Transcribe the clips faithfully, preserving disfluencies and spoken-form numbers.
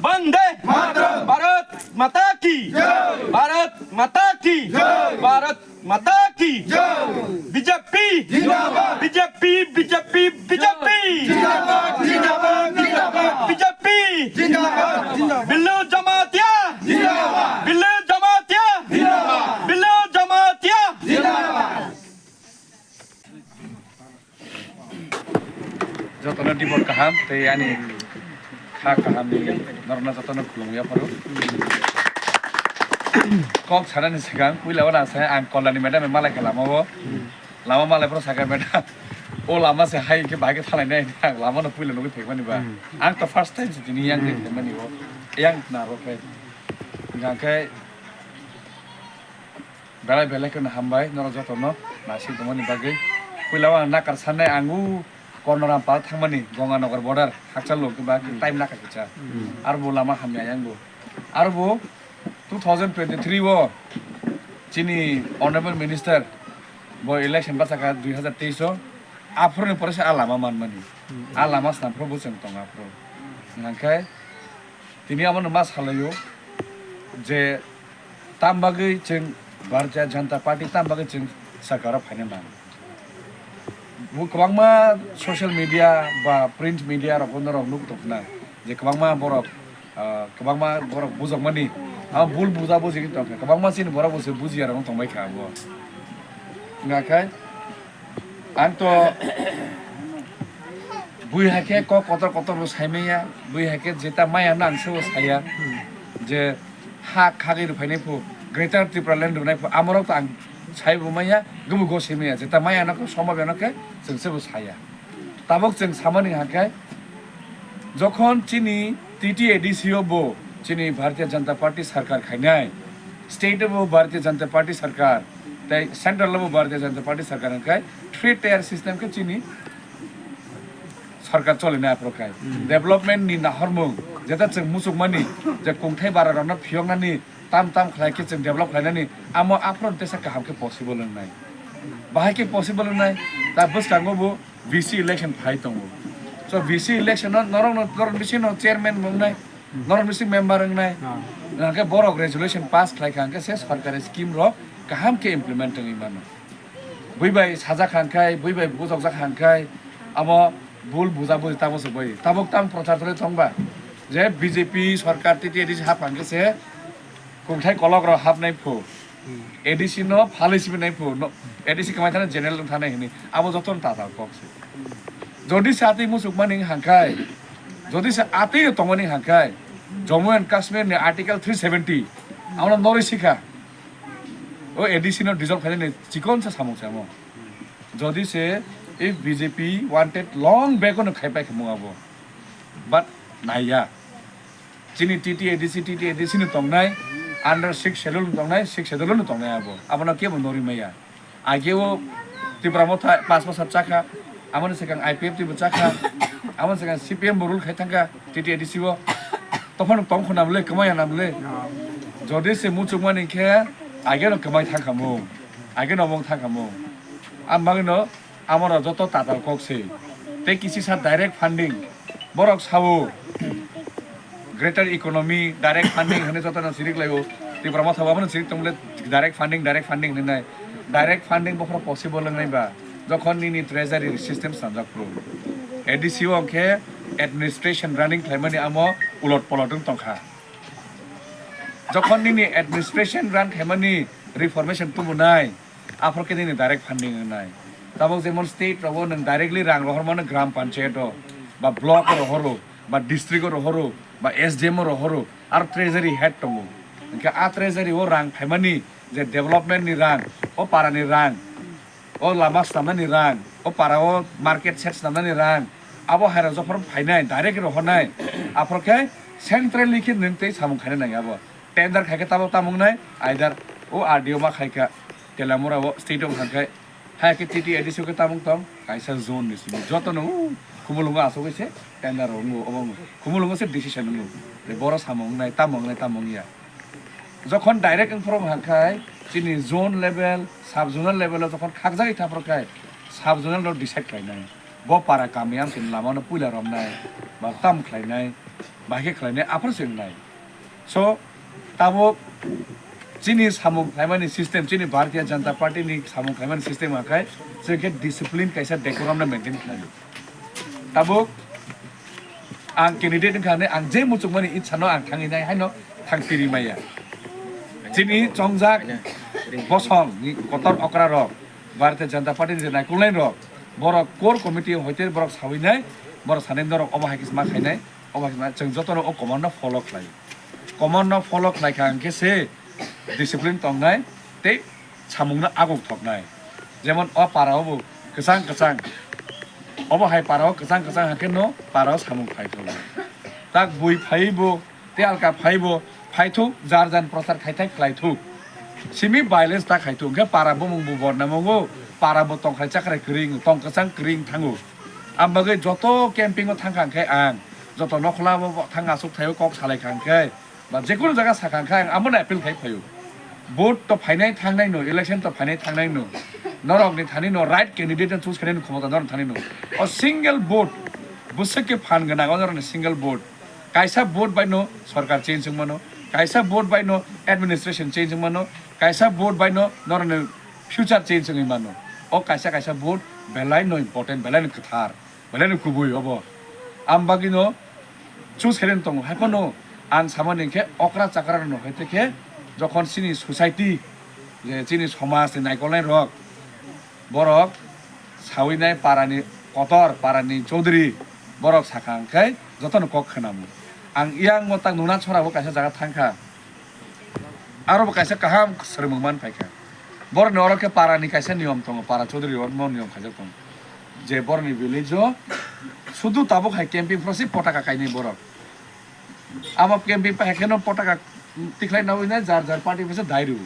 Bande Mataram! Bharat Mata ki! Jai! Bharat Mata ki! Jai! Bharat Mata ki! Jai! B J P! Jindabad! B J P, B J P, B J P! Jindabad! Jindabad! Jindabad! B J P! Jindabad! Jindabad! Billu Jamatia! Jindabad! Billu Jamatia! Jindabad! Billu Jamatia! Jindabad! Jotono dibor kaham tei ani kha kahamni norokno jotono khulumwi yapharo. Kok sanani swkang puila o nang sai ang Kolani madam bai malai kha lama o. Lama malai phano sakha madam, o lama se hai khe bahai khe thanglai nai, ang lama no puila nugwi phaimani ba. Ang to first time se tini yang khe phaimani o. Yang naro khe. Hingkha khe Belai belai kheno hambai norok jotono naising tongmani bagwi. Puila o ang nakar sanai ang o Kornorampal thangmani Ganganagar border hakchalo khe ba time nakar kisa. Aro bo lama hamya yang bo. Aro bo two thousand twenty-three o chini Honorable Minister bo election bachakha dui hazar teis o, aphuruni pore se a lama manmani. A lama swnamphuru bo chwng tongo aphuru. Hingkha khe Tini abono ma salaio je tam bagwi chwng Bharatiya Janata Party, tam bagwi chwng sarkaro phaina nang. Bo kwbangma social media ba print media rok norok nuk tongkhna je kwbangma borok, ah, kwbangma borok bujokmani abo bul buja buji tongkha, kwbangma chini borok bo se bujiya rok tongbai kha abo. Hingkha khe Ang to bui hai khe kok kotor kotor bo sai maya, bui hai khe jeta maya no ang sebo saya je ha khagwi rwphainai phu, Greater Tipraland rwnai phu, amorok to ang sai bo maya, gubui go se maya, jeta maya no khe somobya no khe chwng sebo saya. Tabuk chwng samani hai khe Jokhon chini T T A D C o bo chini Bharatiya Janata Party sarkar khainai, state o bo Bharatiya Janata Party sarkar, tei central o bo Bharatiya Janata Party sarkar, hwnkhe three tier system khe chini sarkar cholinai aphuru khai. Development ni nahormung, jeta chwng muchukmani je kungthai bara rokno phiyoknani, tam tam khlai khe chwng develop khlainani, amo aphuru teisa kaham khe possible wngnai. Bahai khe possible wngnai, ta bwskango bo V C election phai tongo. So V C election no norok no, norok bisi no chairman wngnai, norok bisi member wngnai. Hwnkhe borok resolution pass khlai kha hwnkhe se sarkari scheme rok kaham khe implement wngwi mano. Bui bai sajak kha hwnkhe, bui bai bujokjak kha hwnkhe amo bul buja buji tabuk se bui. Tabuk tam prochar choli tongba je B J P sarkar T T A D C hap hwnkhe se kungthai kolok rok hapnai phu. A D C no phalwi simi nai phu, no, A D C kwmai thani general wng thani hini, abo joto no tatal kok se. Jodi se atwi muchukmani hangkhai, jodi se atwi tongmani hangkhai, Jammu and Kashmir ni Article three seventy, amo no norwi sikha. O A D C no dissolve khainani chikon sa samung se amo. Jodi se if B J P wanted long back no khai pai khe mung abo. But naiya. Chini T T A D C, T T A D C no tongnai, under six schedule no tongnai, six schedule no tongnai abo. Abono kebo norwi maya. Age o Tipra Motha pas bosor chakha, amoni swkang I P F T bo chakha, amoni swkang C P M bo rule khai thangkha T T A D C o. Tophano tong khuna bwle, kwmaya na bwle. Jodi se muchukmani khe, age no kwmai thangkha mung, age no mung thangkha mung. Ang bagwi no Amoro joto tatal kok se. Tei kisisa direct funding. Borok sao Greater Economy, direct funding hwnwi jotono sirik laio. Tipra Motha bo abono sirik tongmole direct funding, direct funding hwnwi nai. Direct funding bokhoro possible wngnai ba. Jokhon nini treasury system sanjak phuru. A D C o hwnkhe administration running khlaimani amo ulot polot wng tongkha. Jokhon nini administration run khaimani reformation tubunai, aphor khe nini direct funding wngnai. Tabuk jemon state rogo nwng directly rang rohormano gram panchayat o, ba block o rohoro, ba district o rohoro, ba S D M o rohoro, aro treasury head tongo. Hwnkhe a treasury o rang phaimani je development ni rang, o para ni rang, o lama swnamnani rang, o para o market shed swnamnani rang, abo hai rok jokhor phainai, direct rohornai, aphor khe centrally khe nwng tei samung khaina nang abo. Tender khai khe tabuk tamung nai, either o R D O ma khai kha, Telamura o state o khai khe, hai khe T T A D C o khe tamung tong, kaisa zone ni simi. Joto no o Khumulwngo asugwi se tender rok wngo, obo wngo. Khumulwngo se decision wngo. Je boro samung wngnai, tamo wngnai, tamo wngya. Jokhon direct wngphuru hwnka khai, Chini zone level, sub zonal level o jokhon khakjagwi thaphro khe sub zonal rok decide khlainai. Bo para kami amchini lama no puila romnai, ba tam khlainai, ba khe khlainai, aphuru se wngnai. So, tabuk chini samung khlaimani system, chini Bharatiya Janata Party ni samung khlaimani system hakhai, chwng khe discipline kaisa decorum no maintain khlaio. Tabuk ang candidate wngkha hwnwi ang je muchungmani itsa no ang thangwi nai haino thang piri maya. Chini chongjak bosong ni kotor okra rok, Bharatiya Janata Party ni je naikolnai rok, borok core committee hoite borok sawi nai, borok sanai norok omo hai khe ma khainai, omo hai khe ma chwng joto no o command no follow khlai. Command no follow khlai kha hwnkhe se discipline tongnai tei samung no aguk thoknai. Jemon o para o bo kwchang kwchang, obo hai para o kwchang kwchang hakhe no para o samung phai thok. Tak bui phai bo tei alka phai bo phai thuk, jar jan prochar khai thai khlai thuk. Simi violence ta khai thuk, hwnkhe para bumung bo bodnam wngo, para bo tongkhrai chakrai kwrwi wngo, tong kwchang kwrwi wng thango. Ang bagwi joto camping o thangkha hwnkhe ang joto nokhla bo thang asuk thaio kok salai kha hwnkhe, ba jekunu jaga sakha kha ang amoni appeal khai phaio. Vote to phainai thangnai no, election to phainai thangnai no. Norok ni thani no right candidate no choose khainai no khomota norok thani no. O single vote, bwswk khe phan gwnang o norok ni single vote. Kaisa vote bai no sarkar change wng mano, kaisa vote bai no administration change wng mano, kaisa vote bai no norok ni future change wngwi mano. O kaisa kaisa vote belai no important, belai no kwthar. Belai no kubui obo. Ang bagwi no choose khairokno tongo. Hai phano ang samani hinkhe okra chakra rokno hai khe jokhon chini society, je chini somaj ni naikolnai rok, borok sawi nai para ni kotor, para ni chaudhary borok sakha hwnkhe jotono kok khwnamo. Ang yang mo tak nuna chora bo kaisa jaga thangkha. Aro bo kaisa kaham swrwngmung man phaikha. Borokni oro khe para ni kaisa niyom tongo, para chaudhary rokno niyom khaijak tongo. Je borokni village o sudu tabuk hai camping phoro se potaka kainwi borok. Abo camping phai khe no potaka tikhlai na wngwi jar jar party phai se dai rw.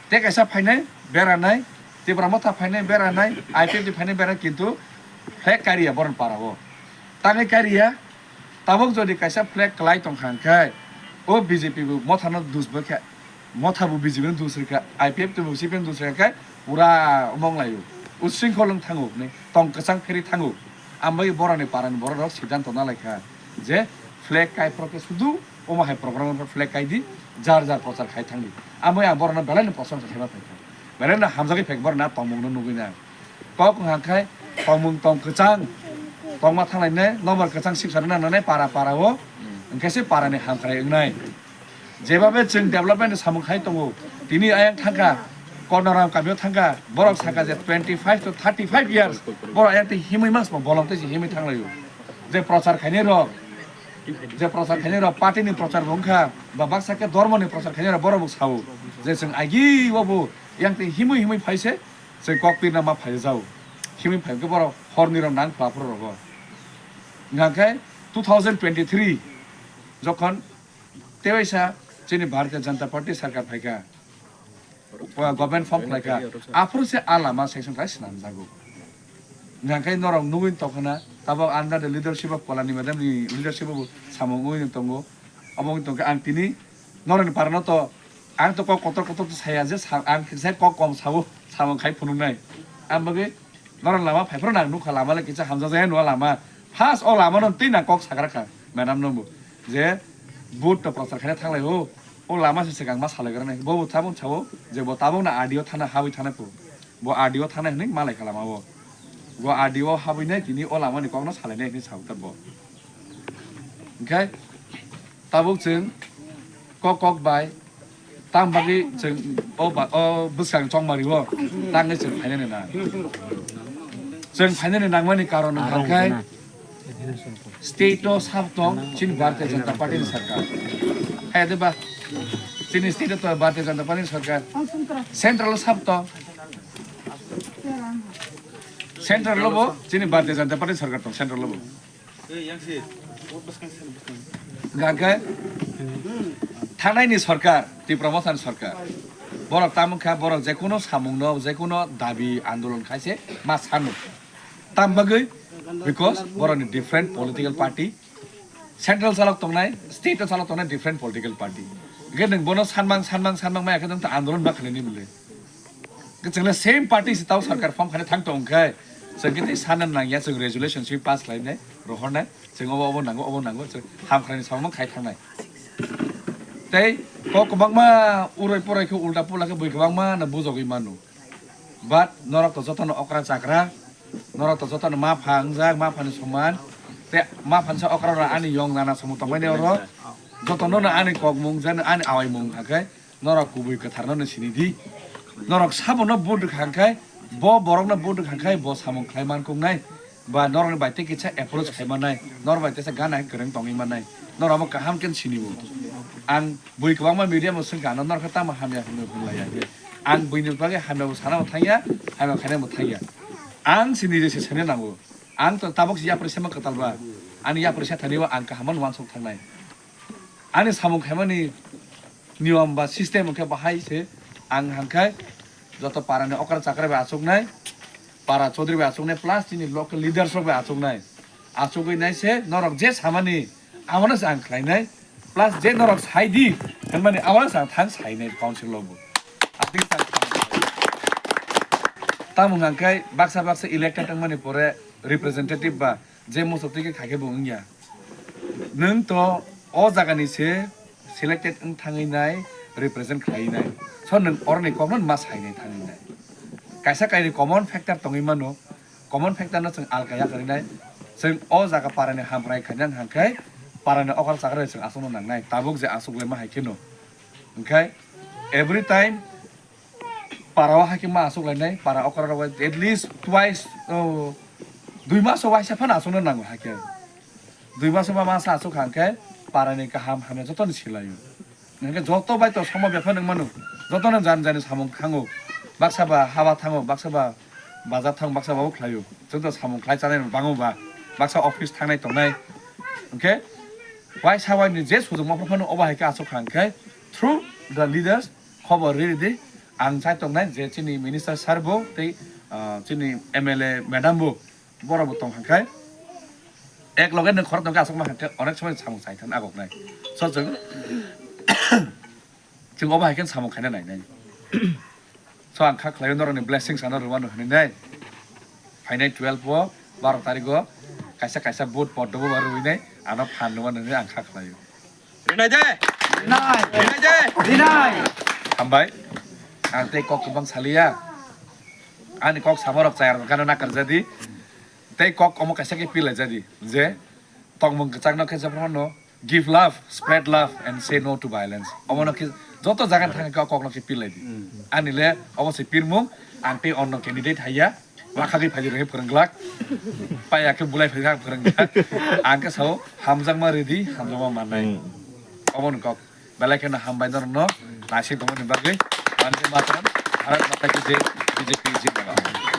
Tei kaisa phainai beranai, Tipra Motha phainai beranai, I P F T phainai beranai, kintu flag kariya borokni para o. Tangwi kariya, tabuk jodi kaisa flag kwlai tongkha hwnkhe, o B J P bo Motha no dus bo khe, Motha bo B J P no dus rikha, I P F T bo C P M dus rikha khe pura mong laio. Usringkhol wng thango, ne tong kwchang pheri thango. Ambai borokni parani borok rok siddhanto nalaikha je flag kai phoro khe sudu omo hai program o flag kai di, jar jar prochar khai thang di. Ambai ang borokno belai no prosongsa khaima phaikha. Belai no hamjagwi phaikha borokni a tongmung no nugwi na. Kok wngkha khai tongmung tong kwchang, tongma thanglainai, nokbar kwchang siksa rwna nangnai para para o, hwnkhe se para ni hamkrai wngnai. Jebabe chwng development ni samung khai tongo, tini ayang thangkha, Kornaram kamio thangkha, borok sakha je twenty five to thirty five years, borok ayang tei himwi mas bolong tei se himwi thanglaio. Je prochar khainai rok, je prochar khainai rok party ni prochar bo wngkha, ba baksa khe dormo ni prochar khainai rok borok bo sao, je chwng agi o bo yang tei himwi himwi phai se, chwng kok pirna ma phai jao. Himwi phai khe borok hor ni rok nang phla phuru rogo. Hingkha khe two thousand twenty three jokhon tewaisa chini Bharatiya Janata Party sarkar phaikha, government form khlaikha, aphuru se a lama sanction khlai swnamjago. Hingkha khe norok nugwi tongkha na, tabok under the leadership of Palani madam ni leadership o samung wngwi tongo. Obo wngwi tongkha ang tini norokni parano to, ang to kok kotor kotor to saya je sa-, ang kisa kok kom sao, samung khai phunuknai. Ang bagwi norok lama phaiphuru nang nukha, lama le kisa hamjak jaya nua lama. First o lama no twi nang kok sagra kha madam no bo je vote to prochar khaina thanglai o, o lama se swkang ma salai gra nai. Bo bo tabuk sao je bo tabuk na R D O thana habwi thana pho. Bo R D O thana hinwi malai kha lama o. Bo R D O habwi nai tini o lama ni kok no salai nai hinwi sao ta bo. Hingkhe tabuk chwng kok kok bai tam bagwi chwng o ba, o bwskang chongmari o tangwi chwng phainani nang. Chwng phainani nangmani karon wngkha khe state o sab tong chini Bharatiya Janata Party ni sarkar. Hai de ba chini state o to Bharatiya Janata Party ni sarkar. Central o sab tong. Central o bo chini Bharatiya Janata Party ni sarkar tong, central o bo. Hingkha khe thanai ni sarkar, Tipra Motha ni sarkar, borok tamo kha, borok jekunu samung no, jekunu dabi andolon khai se ma sanu. Tam bagwi, because borok ni different political party, central chalok tongnai, state o chalok tongnai different political party. Hwnkhe nwng bono sanmang, sanmang, sanmang maya khe nwng ta andolon ba khlaini bwle. Hwnkhe chwngno same party se tao sarkar form khaina thang tong khe, chwng khe tei sana nangya, chwng resolution swi pass khlainai, rohornai, chwng obo, obo nango, obo nango, chwng ham khlaini samung khai thangnai. Tei kok kwbangma uroi poroi khe ulta pula khe bui kwbangma no bujogwi mano. But norok to jotono okra chakra, norok to jotono ma pha wngjak, ma phani soman. Tei ma phansa okra rok ani yong nana samung tongmani oro. Jotono no ani kokmung jan ani awaimung hakhe norok kubui kwtharno no sini di. Norok sabono vote rwkha hwnkhe, bo borokno vote rwkha hwnkhe bo samung khlai man kungnai. Ba norokni bai tei kisa approach khai mannai, norok bai teisa gana hai kwrwng tongwi mannai, norok omo kaham khe sini bo. Ang bui kwbangma media bo swngkha, ano norok khe tamo hamya hwnwi hwnlaiya hwnwi. Ang buini bagwi hamya bo sana bo thangya, hamya khaina bo thangya. Ang sini je se sene nango. Ang to tabok si yapri sema kwtal ba. Ani yapri sa thani bo ang kaham no wansuk thangnai. Ani samung khaimani niyom ba system hwnkhe bahai se ang hangkhai joto parani okra chakra bai achuknai, para chodri bai achuknai, plus chini local leaders rok bai achuknai. Achugwi nai se norok je samani abono se ang khlainai, plus je norok sai di hwnmani abono se ang thang sainai council o bo. Aswk thang. Tamo hwnkhe baksa baksa elected wngmani pore representative ba je muchuk twi khe khai khe bo wngya. Nwng to o jagani se selected wng thangwi nai, represent khlaiwi nai. So nwng oroni kokno ma sainai thangwi nai. Kaisa kainwi common factor tongwi mano. Common factor no chwng alka ya kwrwi nai. Chwng o jaga parani hamkrai khaina hwnkhe parani okra chakra chwng aswkno nangnai. Tabuk je aswk le ma hai kheno. Hwnkhe every time para o hai khe ma aswk lainai, para okra rok at least twice, oh, dui mas o waisa phano aswkno nango hai khe. Dui mas o ba masa aswk kha hwnkhe parani kaham hamya jotono silaio. Hwnkhe joto bai to somo bepha nang mano, jotono jan jani samung thango, baksa ba haba thango, baksa ba bazar thango, baksa ba o khlaio. Joto samung khlai chanai rok bango ba, baksa office thangnai tongnai. Hwnkhe waisa waini je sujukma phano obo hai khe aswk kha hwnkhe through the leaders khobor riri di. Ang chai tongnai je chini minister sir bo tei, ah, chini M L A madam bo, borok bo tong hangkhai ek loge nwng khorok tongkhe aswkma hangkhe onek somoi samung chai thang agoknai. So chwng, chwng obo hai khe samung khaina nainai. So ang kha khlaio norokni blessings ano rwmano hwnwi nai. Phainai twelve o, baro tarik o kaisa kaisa vote poddo bo rwinai ano phan rwmano hwnwi ang kha khlaio. Rinai de. Rinai. Rinai de. Rinai. Hambai. Ang tei kok kwbang saliya. Ani kok samarok chayar gana nakar jadi. Tei kok omo kaisa khe pilai jadi. Je tongmung kwchangno khe jephru phano give love, spread love and say no to violence. Omono khe joto jaga thangkhe kok kokno khe pilai di. Ani le obo se pirmung, ang tei onno candidate haiya. Wakhagwi phaidi rwngwi phwrwngglak. Paiya khe bulai phaidi ang phwrwngglak. Ang khe sao hamjakma ridi, hamjakma mannai. Hmm. Obo ni kok. Belai kheno hambai norokno naising tongmani bagwi. Vande Mataram, Bharat Mata ki jai, B J P jindabad.